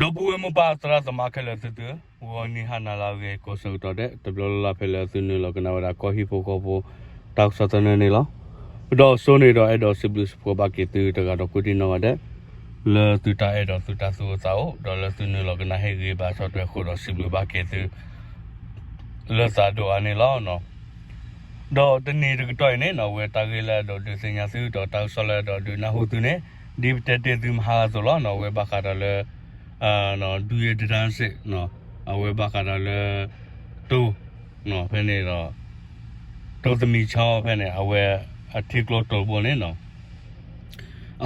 ဒီပုၢ်ဝဲၢ်မိၢ်ပၢ်သရၣ်သမါခဲလၢာ်သုသုဧၢ, ဂီၤနံၤဟါနၤလၢအဂ့ၤကိးဆၢကတီၢ်ဒဲး တဘျီလၢ်လၢ်ဖဲလၢသုနုာ်လီၤကနၣ်ဝဲဒၣ်ကီၢ်ဟံၣ်ဖိဃီဖိ တၢ်ကစီၣ်သနၢၣ်န့ၣ်လီၤ. ဒီးအစိန့ၣ်ဒီးအဲၣ်ဒိးစံးဘျုးစံးဖှိၣ်ဘၣ်က့ၤသုတဂၤဒီးကိးဒံနီၢ်ဂၤဒဲး လၢသုတၢ်အဲၣ်ဒိးသုတၢ်သူၣ်အိၣ်သးအိၣ် ဒီးလၢသုနုာ်လီၤကနၣ်ဟ့ၣ်ဂ့ၤဘၣ်ဆီၣ်ထွဲအဃိဒီးစံးဘျုးဘၣ်က့ၤသု လၢသးဒိၣ်အါန့ၣ်လီၤ. ဒီးတနံၤတကတီၢ်အံၤန့ၣ်နီၢ် အဝဲတၢ်ဂ့ၢ်လၢအဲၣ်ဒိးဒုးသ့ၣ်ညါသု ဒီးတၢ်ကစီၣ်လၢအဲၣ်ဒိးဒုးနၢ်ဟူသုန့ၣ် ဒ်ပတဲတ့ၢ်သုမဟါအသိးလီၤနီၢ် အဝဲဘၣ်ဃးဒီးလၢ ဒူယ့တဒါစ့ၣ် အဝဲဘၣ်ဃးဒီးလၢ တိၢ် ဖဲန့ၣ်ဒီး တိၢ်သမံၤဆီဖဲန့ၣ် အဝဲအထံကျိတိၢ်တဘိန့ၣ်နီၢ်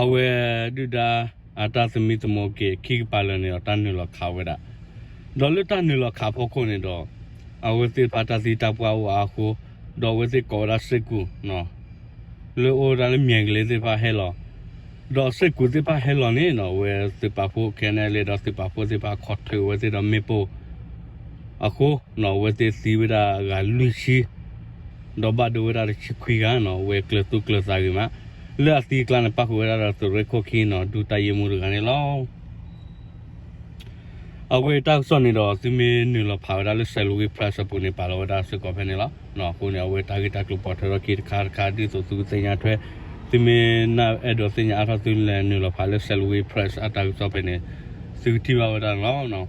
အဝဲဒုၣ်ဒါ အတၢ်သမံသမိးက့ၤခံကပၤလၢာ်န့ၣ်ဒီး တၢ်နုာ်လီၤခးဝဲဒၣ်, ဒီးလၢတၢ်နုာ်လီၤခးဖီခိၣ်န့ၣ်ဒီး အဝဲသ့ၣ်တဖၣ်တၢ်သံတၢ်ပှၢ်အိၣ်အါအဃိ, ဒီးအဝဲသ့ၣ်ကိးဝဲဒၣ်စ့ၢ်ကီး လၢအိၣ်ဝဲဒၣ်လၢမၠဲၤကလ့သ့ၣ်တဖၣ်ဟဲလီၤ, ဒီးစ့ၢ်ကီးသ့ၣ်တဖၣ်ဟဲလီၤန့ၣ်နီၢ် အဝဲသုးပာ်ဖှိၣ် ခဲနဲၣ်လံ ဒီးသုးပာ်ဖှိၣ်သ့ၣ်တဖၣ်ခိးထုးဝဲသ့ၣ်ဒီးမ့ၣ်ပိၢ် အဃိ အဝဲသ့ၣ်သံဝဲဒၣ်အဂၤလွံၢ်ဆံ ဒီးဘၣ်ဒိဝဲဒၣ်တဆံခွံဂၤနီၢ် အဝဲကျၢၤသူကျၢၤသးဂ့ၤမး, လၢအသံအကျါန့ၣ် ပၣ်ဃုာ်ဝဲဒၣ်ဒီးသုးရ့ၣ်ခိၣ်ခံနီၢ် ဒူတၢ်ယ့မူတဂၤန့ၣ်လီၤ. အဝဲတၢ်ကစီၣ်န့ၣ်ဒီး သုမ့ၢ်နုာ်လီၤဖးဝဲဒၣ်လၢ Salween Press အပူၤန့ၣ် ပာ်လီၤဝဲဒၣ်စ့ၢ်ကီးဖဲန့ၣ်လီၤ. အဃိန့ၣ် အဝဲတၢ်ဂ့ၢ်တၢ်ကျိၤပိာ်ထွဲထီၣ်ခံတခါတခါ ဒ်သိးသုကသ့ၣ်ညါထွဲ, သုမ့ၢ်အဲၣ်ဒိးသ့ၣ်ညါအါထီၣ် သုလဲၤနုာ်လီၤဖးလၢ Salween Press အတၢ်ကစီၣ်ဖဲန့ၣ် သုကထံၣ်ဘၣ်ဝဲဒၣ်န့ၣ်လီၤ.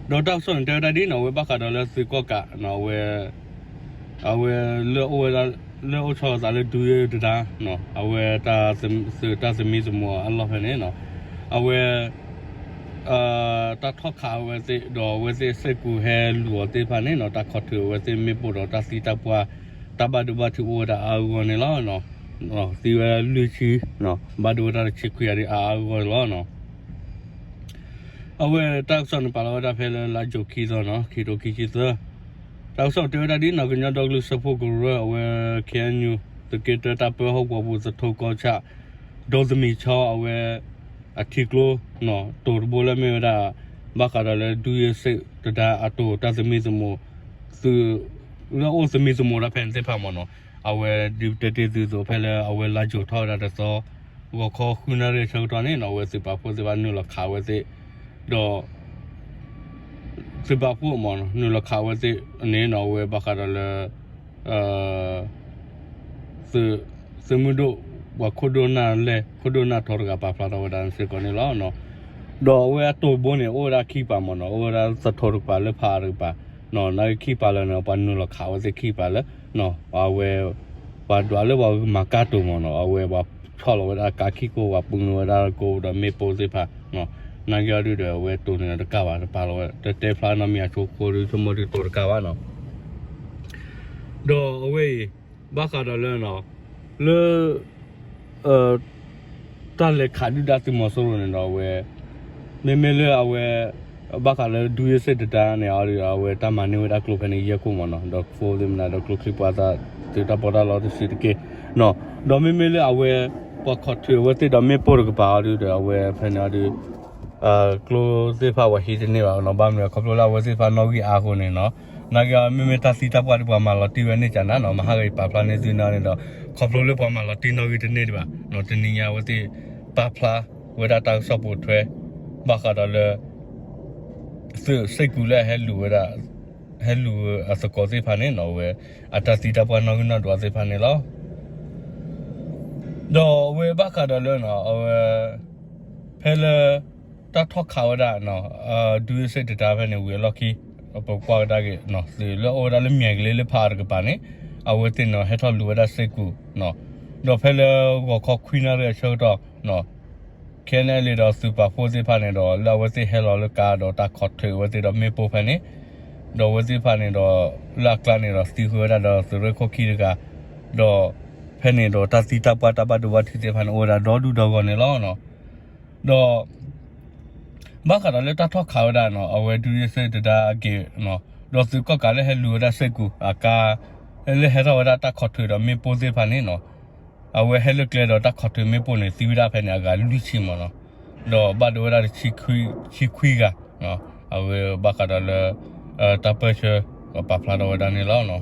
ဒီးတၢ်ကစီၣ်န့ၣ်တဲဝဲဒၣ်ဒ်နီၢ် အဝဲဘၣ်ဃးဒီးလၢသုးကီၣ်ကး အဝဲ အဝဲလၢအိၣ်ဝဲဒၣ် လၢအိၣ်ဆီလီၤသးလၢဒူယ့တဒါ အဝဲ တၢ်သမံသမိးအလီၢ်ဖဲန့ၣ်နီၢ် အဝဲ တၢ်ထီၣ်ခးအဝဲသ့ၣ် ဒီးအဝဲသ့ၣ်စ့ၢ်ကီးဟဲလူၤအီၤသ့ၣ်တဖၣ်န့ၣ်နီၢ် တၢ်ခိးထုးအဝဲသ့ၣ်မ့ၣ်ပိၢ်ဒီးတၢ်သံတၢ်ပှၢ် တၢ်ဘၣ်ဒိဘၣ်ထံးအိၣ်ဝဲဒၣ်အါအါဂီၢ်ဂီၢ်န့ၣ်လီၤ. သံဝဲဒၣ်လွံၢ်ဆံ ဘၣ်ဒိဝဲဒၣ်တဆံခွံဂၤဒ်အါအါဂီၢ်ဂီၢ်လီၤ. အဝဲတၢ်ကစီၣ်န့ၣ်ပာ်လီၤဝဲဒၣ်ဖဲလၢလါယူၤခံသီနီၢ် ခံထိခံဆံသၢ, တၢ်ကစီၣ်တဲဝဲဒၣ်ဒ်နီၢ် ကညီဒီကလုာ်စၢဖှိၣ်ကရၢ အဝဲ ခ့ၣ်အဲၣ်ယူၣ် သုးက့တၢ တၢ်ပၢဟီၣ်ကဝီၤပူၤ သထိၣ်ကီၢ်ဆၣ် ဒိၣ်သမံၤဆီအဝဲ အထံကျိ တိၤတဘိလၢမ့ၢ်ဝဲဒၣ် ဘၣ်ဃးဒီးလၢဒူယ့စ့ၣ်တဒါအတိၤ တၢ်သမံသမိး သုး လၢအိၣ်သမံသမိးတၢ်ဖဲန့ၣ်သ့ၣ်တဖၣ်မ့ၢ်နီၢ် အဝဲဒ်ပတဲတ့ၢ်သုသိးဖဲလၢအဝဲလါယူၤထီၣ်ဝဲဒၣ်တသီ ဂီၤခီဃုနၣ်ရံၣ်အဆၢကတီၢ်န့ၣ်နီၢ် အဝဲသုးပာ်ဖှိၣ်သ့ၣ်တဖၣ်နုာ်လီၤခးဝဲသ့ၣ် ဒီး သုးပာ်ဖှိၣ်မ့ၢ်နီၢ် နုာ်လီၤခးဝဲသ့ၣ်န့ၣ်နီၢ် အဝဲဘၣ်ဃးဒီးလၢ သုး သုးမုၢ်ဒိၣ် ပှၤခိၣ်ဒိၣ်နၢ်လဲၢ် ခိၣ်ဒိၣ်နၢ်ထီတဂၤပာ်ဖျါထီၣ်ဝဲဒၣ်စ့ၢ်ကီးန့ၣ်လီၤ. ဒီးအဝဲအတိၤတဘိန့ၣ် အိၣ်ဝဲဒၣ်ခံကပၤမ့ၢ်နီၢ် အိၣ်ဝဲဒၣ်သထိၣ်တကပၤလၢဖးအါတကပၤ နာ်က့ခံကပၤလၢာ်န့ၣ် ပှၤနုာ်လီၤခးဝဲသ့ၣ်ခံကပၤလၢ အဝဲ ပှၤဒွးလၢပှၤမၤကါတိၤမ့ၢ်နီၢ် အဝဲပှၤဆီၣ်လီၤဝဲဒၣ်ကါခံကိး ပှၤပူၤနုာ်ဝဲဒၣ်ကိးဒီးမ့ၣ်ပိၢ်သ့ၣ်တဖၣ် နာ်က့အီၤဒုဒီး အဝဲတိၤန့ၣ်တကးဘၣ် တပာ်လီၤဝဲ တတဲဖျါနီတမံၤအဆိအဃိဒီး ဆိကမိၣ်ဒုတိၤတကးဘၣ်နီၢ် ဒီးအဝဲအံၤ ဘၣ်ဃးဒီးလၢ လၢ တၢ်လဲၤခးဒုၣ်ဒါသုးမီၤစိရိၤန့ၣ်ဒီးအဝဲ မ့မ့ၢ်လၢအဝဲ ဘၣ်ဃးလၢဒူယ့စ့ၣ်တဒါန့ၣ်အီၤဒီး အဝဲတၢ်မၤန့ၢ်ဝဲဒၣ်ကျိဖဲန့ၣ်ယဲၢ်ခိၣ်မ့ၢ်နီၢ် ဒီးကျိသ့ၣ်မနုၤဒီးကျိချံပှၤသးသုးတၢ်ပီးတၢ်လီတဆံးတက့ၢ် ဒီးမ့မ့ၢ်လၢအဝဲ ပှၤခိးထုးအဝဲသ့ၣ်ဒီးမ့ၣ်ပိၢ်တကပၤအီၤဒုဒီး အဝဲဖဲန့ၣ်အီၤဒီး ကျိသ့ၣ်တဖၣ်ပှၤဟံးတန့ၢ်ဘၣ်နီၢ် ဘၣ်မနုၤခီဖျိလၢအဝဲသ့ၣ်တဖၣ်နီၣ်ဂံၢ်အါအဃိန့ၣ်နီၢ် နာ်က့မ့မ့ၢ်တၢ်သံတၢ်ပှၢ်ဒုးပှၤမၤလီၤတံၢ်ဝဲန့ၣ်ကနၤနီၢ် မဟါဂ့ၤပာ်ဖျါန့ၢ်သုနီၢ်န့ၣ်ဒီး ခီဖျိလၢပှၤမၤလီၤတံၢ်နီၣ်ဂံၢ်တန့ၢ်ဒံးဘၣ်နီၢ် တနံၤညါအဝဲသ့ၣ် ပာ်ဖျါဝဲဒၣ်တၢ်ကစီၣ်ပိာ်ထွဲ ဘၣ်ဃးဒီးလၢ သုးစ့ၢ်ကီးလၢအဟဲလူၤဝဲဒၣ် ဟဲလူၤအသကိးသ့ၣ်တဖၣ်န့ၣ်နီၢ် အဝဲ အတၢ်သံတၢ်ပှၢ်နီၣ်ဂံၢ်နီၣ်ဒွးသ့ၣ်တဖၣ်န့ၣ်လီၤ. ဒီးအဝဲဘၣ်ဃးဒီးလၢ အဝဲ ဖဲလၢ တၢ်ထီၣ်ခးဝဲဒၣ် ဒူယ့စ့ၣ်တဒါဖဲန့ၣ်ဝံၤအလီၢ်ခံ ပကွၢ်ကဒါက့ၤ သုးလၢအိၣ်ဝဲဒၣ်လၢမၠဲၤကလ့လၢဖးအါတကပၤန့ၣ် အဝဲသ့ၣ်န့ၣ်ဟဲထီၣ်လူၤဝဲဒၣ်စ့ၢ်ကီး ဒီးဖဲလၢဂီၤခီခွံနၣ်ရံၣ်အဆၢကတီၢ် ခဲနဲၣ်လံဒီးသုးပာ်ဖှိၣ်သ့ၣ်တဖၣ်န့ၣ်ဒီး လၢအဝဲသ့ၣ်ဟဲလီၤလၢကါဒီးတၢ်ခိးထုးအဝဲသ့ၣ်ဒီးမ့ၣ်ပိၢ်ဖဲန့ၣ် ဒီးအဝဲသ့ၣ်တဖၣ်န့ၣ်ဒီး လၢအကျါန့ၣ်ဒီးသံဃုာ်ဝဲဒၣ်ဒီးသုးရ့ၣ်ခိၣ်ခံတဂၤ ဒီး ဖဲန့ၣ်ဒီးတၢ်သံတၢ်ပှၢ်တၢ်ဘၣ်ဒိဘၣ်ထံးသ့ၣ်တဖၣ်န့ၣ် အိၣ်ဝဲဒၣ်ဒီဒူၣ်ဒီဂီၢ်န့ၣ်လီၤ. ဒီး ဘၣ်ဃးဒီးလၢတၢ်ထီၣ်ခးဝဲဒၣ်နီၢ် အဝဲဒူယ့စ့ၣ်တဒါအက့ၢ် ဒီးသုးကီၣ်ကးလၢဟဲလူၤဝဲဒၣ်စ့ၢ်ကီးအကါ လၢဟဲထီၣ်ဝဲဒၣ်တၢ်ခိးထုးဒီးမ့ၣ်ပိၢ်သ့ၣ်တဖၣ်န့ၣ်နီၢ် အဝဲဟဲလၢကျဲဒီးတၢ်ခိးထုးမ့ၣ်ပိၢ်န့ၣ် သံဝဲဒၣ်ဖဲန့ၣ်အဂၤလွံၢ်ဆံမ့ၢ်နီၢ် ဒီးဘၣ်ဒိဝဲဒၣ်တဆံခွံဂၤ အဝဲဘၣ်ဃးဒီးလၢ တၢ်ပၢၢ်ဆၢ ပာ်ဖျါထီၣ်ဝဲဒၣ်န့ၣ်လီၤ.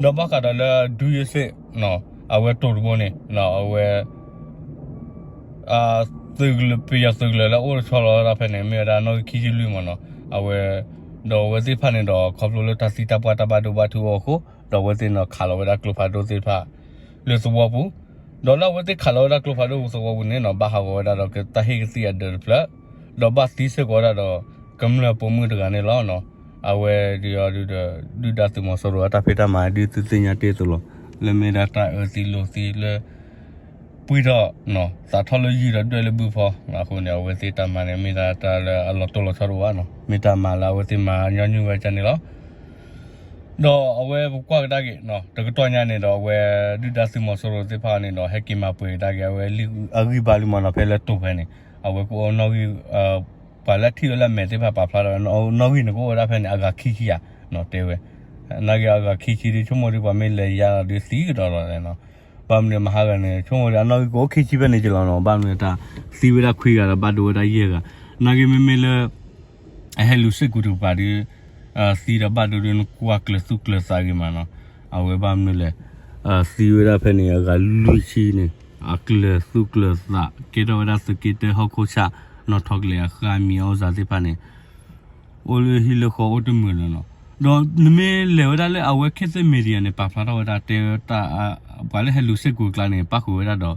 ဒီးဘၣ်ဃးဒီးလၢဒူယ့စ့ၣ် အဝဲတိၤတဘိန့ၣ် အဝဲ အ သုးကလၢၤ ပယီၤသုးကလၢၤလၢအအိၣ်ဆီလီၤဝဲဒၣ်ဖဲန့ၣ် မ့ၢ်ဝဲဒၣ်နီၣ်ဂံၢ်ခံဆံလွံၢ်မ့ၢ်နီၤ, အဝဲ ဒီးအဝဲသ့ၣ်တဖၣ်န့ၣ်ဒီး ခီဖျိလၢတၢ်သံတၢ်ပှၢ်တၢ်ဘၣ်ဒိဘၣ်ထံးအိၣ်အဃိ ဒီးအဝဲသ့ၣ်န့ၣ်ခးလီၤဝဲဒၣ်ကျိဖးဒိၣ်သ့ၣ်တဖၣ် လၢသဝီပူၤ, ဒီးလၢအဝဲသ့ၣ်ခးလီၤဝဲဒၣ်ကျိဖးဒိၣ်သဝီပူၤန့ၣ်နီၤ ဘၣ်ဟးဂီၤဝဲဒၣ်ဒီးတၢ်ဟ့ၣ်ကသံၣ်အဒၢးတဖျၢၣ်, ဒီးဘၣ်သံစ့ၢ်ကီးဝဲဒၣ်ဒီး ကမျၢၢ်ပိာ်မုၣ်တဂၤန့ၣ်လီၤ. အဝဲဒုးအီၤဒုးဒီး ဒုၣ်ဒါသုးမီၤစိရိၤအတၢ်ဖံးတၢ်မၤဒ်သုသ့ၣ်ညါတ့ၢ်အသိးလီၤ. လၢမ့ၢ်ဒၣ်တၢ်အၢသံလိာ်သံလၢ ပှံၢ်ထီၣ် သးထီၣ်လၢယုၢ်ဒီးဒွဲၣ်လၢဘုဖီ အဃိန့ၣ် အဝဲသ့ၣ်တၢ်မၤန့ၣ် မ့ၢ်ဒၣ်တၢ်လၢအလီၤတိၢ်လီၤဆီတအိၣ်ဘၣ်နီၤ, မ့ၢ်တၢ်မၤလၢအဝဲသ့ၣ်မၤညီနုၢ်ဝဲဒၣ်န့ၣ်လီၤ. ဒီးအဝဲပကွၢ်ကဒါက့ၤ တကတီၢ်ညါန့ၣ်ဒီး အဝဲဒုၣ်ဒါသုးမီၤစိရိၤသ့ၣ်တဖၣ်န့ၣ်ဒီး ဟဲက့ၤမၤပှဲၤကဒါက့ၤ အဝဲလံာ်အဂံၢ်ဘါလံမ့ၢ်နီၤ ဖဲလၢတိၤဖဲန့ၣ် အဝဲကအိၣ်နီၣ်ဂံၢ် ပှၤလၢထံၣ်ဝဲလၢအမဲာ်သ့ၣ်တဖၣ်ပာ်ဖျါထီၣ်ဝဲ နီၣ်ဂံၢ်န့ၣ်ကအိၣ်ဝဲဒၣ်ဖဲန့ၣ် အဂၤခံဆံဧါ တဲဝဲ နာ်က့အဂၤခံဆံဒ်ဆိကမိၣ်ဒ်ပှၤမ့ၢ်လဲၤယါဒီးဒ်သံကဒီးလီၤနီၤ, ဘၣ်မနုၤမဟါဂၤန့ၣ် ဆိကမိၣ်ဒ်အနီၣ်ဂံၢ်ကအိၣ်ခံဆံဖဲန့ၣ်ကလီၤနီၤ, ဘၣ်မနုၤတၢ်သံဝဲဒၣ်ခွံဂၤဒီးဘၣ်ဒိဝဲဒၣ်ယဲၢ်ဂၤ, နာ်က့မ့မ့ၢ်လၢ အဟဲလူၤစ့ၢ်ကီးတကပၤဒီး သံဒီးဘၣ်ဒိဒ်နကွၢ်ကျၢၤသူၣ်ကျၢၤသးဂ့ၤမးနီၤ, အဝဲဘၣ်မနုၤလဲၣ်, သံဝဲဒၣ်ဖဲန့ၣ် အဂၤလွံၢ်ဆံန့ၣ် အကျၢၤသူၣ်ကျၢၤသး ကဲထီၣ်ဝဲဒၣ်သုးက့တၢဟီၣ်ခိၣ်ဆၣ် နီၣ်ထီၣ်ကလဲာ်အဃၢ်မံၤအီၣ်စၢ်သ့ၣ်တဖၣ်န့ၣ် အိၣ်လၢဟံၣ်လၢဃီအိၣ်တမုာ်လၢၤနီၤ, ဒီးနမ့ၢ်လဲၤဝဲဒၣ်လၢအဝဲခ့ၣ်သ့ၣ် media န့ၣ် ပာ်ဖျါထီၣ်ဝဲဒၣ်တဲဝဲ ပှၤလၢဟဲလူၤစ့ၢ်ကီးအကျါန့ၣ် ပၣ်ဃုာ်ဝဲဒၣ်ဒီး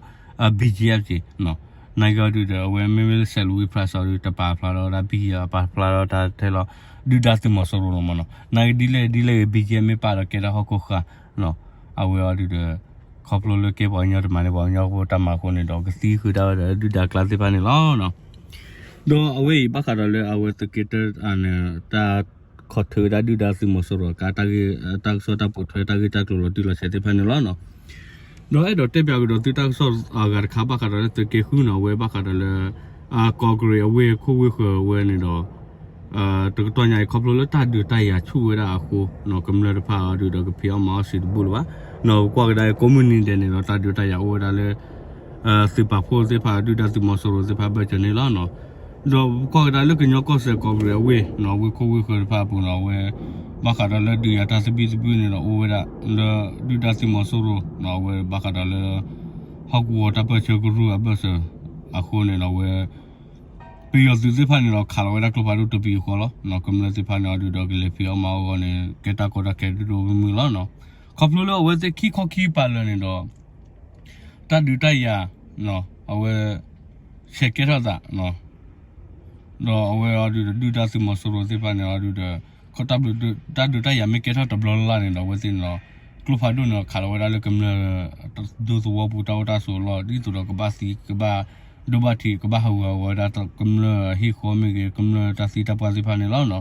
BGF က့ၤ နာ်က့အီၤဒုးဒီး အဝဲမ့မ့ၢ်လၢ Salween Press အီၤဒုး တပာ်ဖျါထီၣ်ဝဲဒၣ် BGF ပာ်ဖျါထီၣ်တၢ်ထဲလီၤ ဒုၣ်ဒါသုးမီၤစိရိၤလီၤမးနီၤ, နာ်က့ဒ်လဲၣ်ဒ်လဲၣ်ဂ့ၤ BGF မ့ၢ်ပာ်ဒီးကဲတၢ်ဟီၣ်ခိၣ်ဃၢ် အဝဲအီၤဒုးဒီး ခီဖျိလၢကဲပှၤကညီတမံၤန့ၣ် ပှၤကညီဖိတၢ်မၤအဃိန့ၣ်ဒီး ကသံဃုာ်ဒၣ်ဝဲဒီးဒုၣ်ဒါကျါသ့ၣ်တဖၣ်န့ၣ်လီၤ. ဒီးအဝဲအံၤဘၣ်ဃးဒီးလၢအဝဲသုးက့တၢန့ၣ် တၢ်ခိးထုးဝဲဒၣ်ဒုၣ်ဒါသုးမီၤစိရိၤအကျါ တၢ်ကစီၣ်တၢ်ပိာ်ထွဲတၢ်ဂ့ၢ်တၢ်ကျိၤလီၤတံၢ်လီၤဆဲးသ့ၣ်တဖၣ်န့ၣ်လီၤ. ဒီးအဲၣ်ဒိးတဲပၠးကဒီးသုတၢ်ကစီၣ်အဂၤတခါဘၣ်ဃးဒီးလၢသုးက့ဃုနီၤ အဝဲဘၣ်ဃးဒီးလၢ ကီးကရံးအဝ့ၢ်ခိၣ်ဝ့ၢ်ဃၢၤအဝဲန့ၣ်ဒီး တကတီၢ်ညါအံၤ ခီဖျိလၢတၢ်ဒုးတၢ်ယၤဆူၣ်ဝဲဒၣ်အဃိ ကမျၢၢ်တဖၣ်အီၤဒုးဒီးကဖံးအီၣ်မၤအီၣ်စံးတဘူၣ်လၢၤဘၣ်. နီၤ ပကွၢ်ကဒါအံၤ ကိးမုၢ်နံၤဒဲးန့ၣ်ဒီး တၢ်ဒုးတၢ်ယၤအိၣ်ဝဲဒၣ်လၢ သုးပာ်ဖှိၣ်သ့ၣ်တဖၣ် ဒုၣ်ဒါသုးမီၤစိရိၤသ့ၣ်တဖၣ်အဘၢၣ်စၢၤန့ၣ်လီၤ. ဒီးပကွၢ်ကဒါလၢကညီကီၢ်စဲၣ်ကီးကရံးအဝ့ၢ် အဝ့ၢ်ခိၣ်ဝ့ၢ်ဃၢၤတဖၣ်အပူၤနီၤ အဝဲ ဘၣ်ဃးဒီးလၢဒုးယၤတၢ်သဘံၣ်သဘုၣ်န့ၣ်ဒီး အိၣ်ဝဲဒၣ်လၢဒုၣ်ဒါသုးမီၤစိရိၤ အဝဲဘၣ်ဃးဒီးလၢ ဟီၣ်ကဝီၤတၢ်ပၢၢ်ဆၢကရူၢ်အဘၢၣ်စၢၤအဃိန့ၣ်ဒီး အဝဲ ပယီၤသုးသ့ၣ်တဖၣ်န့ၣ်ဒီး ခးလီၤဝဲဒၣ်ကျိဖးဒိၣ်တပံၤဃီလီၤ. ကမျၢၢ်သ့ၣ်တဖၣ်န့ၣ်အီၤဒုးဒီး ကလဲၤဖံးအီၣ်မၤအီၣ်အဂီၢ်န့ၣ် ကဲတၢ်ကီတၢ်ခဲဒိၣ်ဒိၣ်မုၢ်မုၢ်လီၤ. ခီဖျိလၢအဝဲသ့ၣ်ခံခီခံကပၤလၢာ်န့ၣ်ဒီး တၢ်ဒုးတၢ်ယၤ အဝဲ ဆဲးကဲထီၣ်သး ဒီးအဝဲအီၤဒုးဒီး ဒုၣ်ဒါသုးမီၤစိရိၤသ့ၣ်တဖၣ်န့ၣ်အီၤဒုးဒီး တၢ်ဒုးတၢ်ယၤမ့ၢ်ကဲထီၣ်တဘျီလၢ်လၢ်န့ၣ်ဒီး အဝဲသ့ၣ်န့ၣ်ဒီး ကျိဖးဒိၣ်န့ၣ်ဒီး ခးလီၤဝဲဒၣ်လၢကမျၢၢ် ဒူသဝီပူၤတၢ်အိၣ်တၢ်ဆိးအလီၢ် ဒ်သိးဒီးကဘၣ်သံ ကဘၣ်ဒိဘၣ်ထံး ကဘၣ်ဟးဂူာ်ဟးဂီၤဝဲဒၣ်ကမျၢၢ်ဟံၣ်ဃီမ့ၢ်ဂ့ၤ ကမျၢၢ်တၢ်သံတၢ်ပှၢ်သ့ၣ်တဖၣ်န့ၣ်လီၤ.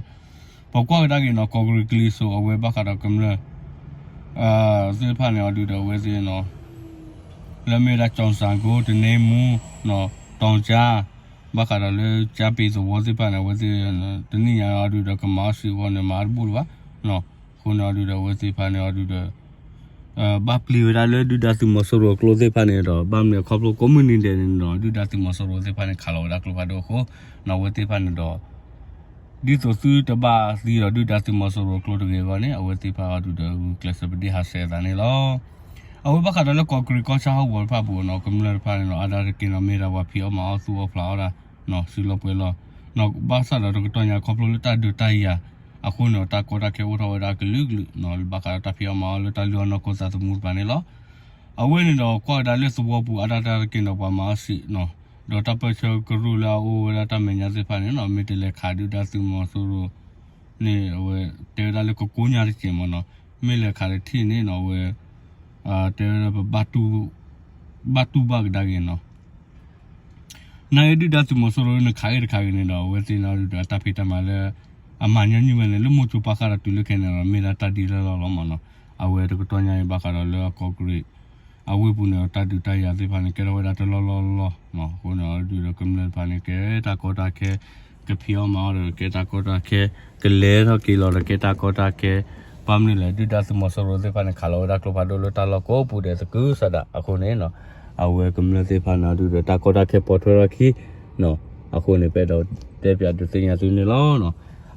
ပကွၢ်ကဒါက့ၤနီၤ ကီးကရံးကလံၤစိးအဝဲဘၣ်ဃးဒီးကမျၢၢ် သ့ၣ်တဖၣ်န့ၣ်အီၤဒုးဒီး အဝဲသ့ၣ် လၢမ့ၢ်ဝဲဒၣ် ကၠီၣ်စၣ်ကိ တန့မူ တီၤကၠါ ဘၣ်ဃးဒီးလၢကၠါပ့ၤသဝီသ့ၣ်တဖၣ်န့ၣ် အဝဲသ့ၣ် တနံၣ်ညါအီၤဒုးဒီးကမၤအီၣ်စံးအဂီၢ်န့ၣ် မၤအီၣ်တဘူၣ်လၢၤဘၣ်. အဃိန့ၣ်အီၤဒုးဒီး အဝဲသ့ၣ်တဖၣ်န့ၣ်အီၤဒုးဒီး ဘၣ်ပျံၤဝဲဒၣ်လၢဒုၣ်ဒါသုးမီၤစိရိၤအကျိသ့ၣ်တဖၣ်န့ၣ်ဒီး ဘၣ်မနုၤခီဖျိကိးမုၢ်နံၤဒဲးန့ၣ်ဒီး ဒုၣ်ဒါသုးမီၤစိရိၤသ့ၣ်တဖၣ်န့ၣ် ခးလီၤဝဲဒၣ်ကျိဖးဒိၣ်အဃိ အဝဲသ့ၣ်တဖၣ်န့ၣ်ဒီး ဒ်သိးသုတဘၣ်သံဒီးဒုၣ်ဒါသုးမီၤစိရိၤအကျိတဂ့ၤအဂီၢ်န့ၣ် အဝဲသ့ၣ်တဖၣ်အီၤဒုးဒီး ဂုာ်ကျဲးစၢးပဒ့ၣ်ဟးဆှဲးအသးန့ၣ်လီၤ. အဝဲဘၣ်ဃးဒီးလၢကီးကရံးကီၢ်ဆၣ်ဟီၣ်ကဝီၤတဖၣ်အပူၤနီၤ ကမျၢၢ်တဖၣ်န့ၣ်ဒီး အါဒၣ်တက့ၢ်နီၤ မ့ၢ်ဒၣ်ပှၤဖံးအီၣ်မၤအီၣ်သူၣ်အီၣ်ဖျးအီၣ်ဒၣ် စုလီၤပှဲၤလီၤ ဘၣ်ဆၣ်ဒီးတကတီၢ်ညါခီဖျိလၢတၢ်ဒုးတၢ်ယၤ အဃိန့ၣ်ဒီး တၢ်ကီတၢ်ခဲအိၣ်ထီၣ်ဝဲဒၣ်ကလုာ်ကလုာ် ဘၣ်ဃးဒီးတၢ်ဖံးအီၣ်မၤအီၣ်လၢတၢ်လုၢ်အီၣ်နီၢ်ခိသးသမူတဖၣ်န့ၣ်လီၤ. အဝဲန့ၣ်ဒီးကွၢ်ကဒါလၢသဝီပူၤအါဒၣ်တၢ်တက့ၢ်ဒီးပှၤမၤအီၣ်စံးနီၤ ဒီးတၢ်ပၢၢ်ဆၢကရူၢ်လၢအအိၣ်ဝဲဒၣ်တၢ်မဲာ်ညါသ့ၣ်တဖၣ်န့ၣ်နီၤ မ့ၢ်တလဲၤခးဒုၣ်ဒါသုးမီၤစိရိၤန့ၣ် အဝဲတဲဝဲဒၣ်လၢကကိးညါတက့ၢ်မ့ၢ်နီၤ မ့ၢ်လဲၤခးတထံၣ်န့ၣ်နီၤ အဝဲ တဲဝဲဒၣ်ပဘၣ်တူၢ်ဘၣ်ကဒါက့ၤနီၤ နာ်က့ဒုၣ်ဒါသုးမီၤစိရိၤလၢနခးဂ့ၤတခါဂ့ၤန့ၣ်ဒီး အဝဲသ့ၣ်န့ၣ်အီၤဒုးဒီး တၢ်ဖံးတၢ်မၤလၢ အမၤညီနုၢ်ဝဲန့ၣ် လၢမိၢ်ကၠိပာ်ဃာ်ဒီးတုၤလၢခဲန့ၣ်ဒီး မ့ၢ်ဒၣ်တၢ်ဒ်လၢလီၢ်လီၤမ့ၢ်နီၤ အဝဲတကတီၢ်ညါအံၤဘၣ်ဃးဒီးလၢအကီးကရံး အဝ့ၢ်ပူၤန့ၣ်ဒီး တၢ်ဒုးတၢ်ယၤသ့ၣ်တဖၣ်န့ၣ် ကဲထီၣ်ဝဲဒၣ်တလီၢ်လီၢ်လီၢ် အဃိန့ၣ်အီၤဒုးဒီးကမျၢၢ်တဖၣ်န့ၣ် ကဲတၢ်ကီတၢ်ခဲ ကဖံးအီၣ်မၤအီၣ်ဒီး ကဲတၢ်ကီတၢ်ခဲ ကလဲၤထီၣ်က့ၤလီၤဒီး ကဲတၢ်ကီတၢ်ခဲ ဘၣ်မနုၤလဲၣ် ဒုၣ်ဒါသုးမီၤစိရိၤသ့ၣ်တဖၣ်န့ၣ် ခးလီၤဝဲဒၣ်ကျိဖးဒိၣ်လၢတၢ်လီၢ်ကိးပူၤဒဲးသကုၤဆးဒးအဃိန့ၣ် အဝဲကမျၢၢ်သ့ၣ်တဖၣ်န့ၣ်အီၤဒုးဒီး တၢ်ကီတၢ်ခဲပိာ်ထွဲထီၣ်ခံ အဃိန့ၣ် ပအဲၣ်ဒိးတဲပၠးဒုးသ့ၣ်ညါသုန့ၣ်လီၤ.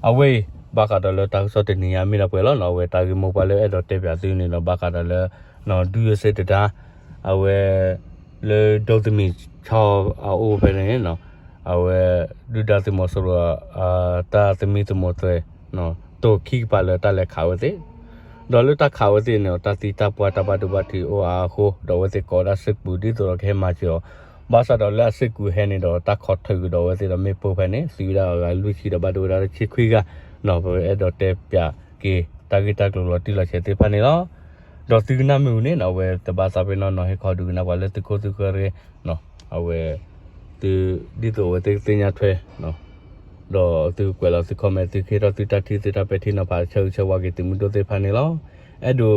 အဝဲအံၤ ဘၣ်ဃးဒီးလၢတၢ်ကစီၣ်တနံၤညါမ့ၢ်ဒၣ်ပှဲၤလီၤနီၤ အဝဲတၢ်ဂ့ၢ်မိၢ်ပှၢ်လၢအဲၣ်ဒိးတဲပၠးသုန့ၣ်ဒီး ဘၣ်ဃးဒီးလၢ ဒုးအစ့တဒါ အဝဲ လၢဒိးသန့ၤ ဆီအအိၣ်ဖဲန့ၣ် အဝဲ ဒုၣ်ဒါသုးမီၤစိရိၤ တၢ်သမံသမိးသွဲး တိၢ်ခံကပၤလၢတၢ်လဲၤခးဝဲသ့ၣ်, ဒီးလၢတၢ်ခးဝဲသ့ၣ်န့ၣ် တၢ်သံတၢ်ပှၢ်တၢ်ဘၣ်ဒိဘၣ်ထံးအိၣ်အါအဃိ ဒီးအဝဲသ့ၣ်ကိးဝဲဒၣ်စ့ၢ်ကီးဒ်သိးဒီးကဟဲမၤစၢၤအီၤ, ဘၣ်ဆၣ်ဒီးလၢအစ့ၢ်ကီးဟဲန့ၣ်ဒီး တၢ်ခိးထုးကဒီးဝဲသ့ၣ်ဒီးမ့ၣ်ပိၢ်ဖဲန့ၣ် သံဝဲဒၣ်အဂၤလွံၢ်ဆံဒီးဘၣ်ဒိဝဲဒၣ်တဆံခွံဂၤ, ပအဲၣ်ဒိးတဲပၠးက့ၤတၢ်ဂ့ၢ်တၢ်ကျိၤလီၤတံၢ်လီၤဆဲးသ့ၣ်တဖၣ်န့ၣ်လီၤ. ဒီးသုကနၣ်မ့ၢ်ဝံၤန့ၣ် အဝဲတဘၣ်သးပ့ၤနီၣ်နီၤ ဟ့ၣ်ခီဒုးကနၣ်ပှၤလၢသုခိၣ်သုဃၢၤတဂ့ၤ, အဝဲ သု ဒ်သိးအဝဲသ့ၣ်ကသ့ၣ်ညါထွဲ ဒီးသုကကွဲးလီၤသု comment သုကဟ့ၣ်ထီၣ်သုတၢ်ထံၣ်သုတၢ်ပဲာ်ထံနီၤဖး ဆၢဂ့ၤဆၢဝါက့ၤသုးမုၢ်ဒိၣ်သ့ၣ်တဖၣ်န့ၣ်လီၤ. အဲၣ်ဒိး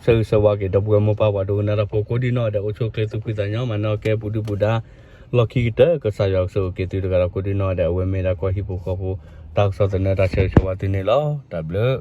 ဆၢဂ့ၤဆၢဝါက့ၤ ဒီပုၢ်ဝဲၢ်မိၢ်ပၢ်ပှၤဒိကနၣ်တၢ်ဖိကိးဒံနီၢ်ဒဲး အိၣ်ဆူၣ်အိၣ်ချ့သူၣ်ဖှံသးညီ မၤနၢၤကဲပူၤဒုၣ်ပူၤဒါ လီၢ်ခံကတၢၢ် ကစၢ်ယွၤကဆိၣ်ဂ့ၤက့ၤသုတဂၤဒီးကိးဒံနီၢ်ဒဲး အဝဲမ့ၢ်ဒၣ်ကီၢ်ဟံၣ်ဖိဃီဖိ တၢ်ကစီၣ်သနၢၣ်တၢ်ဆၢဂ့ၤဆၢဝါသုန့ၣ်လီၤ. တၢ်ဘျုး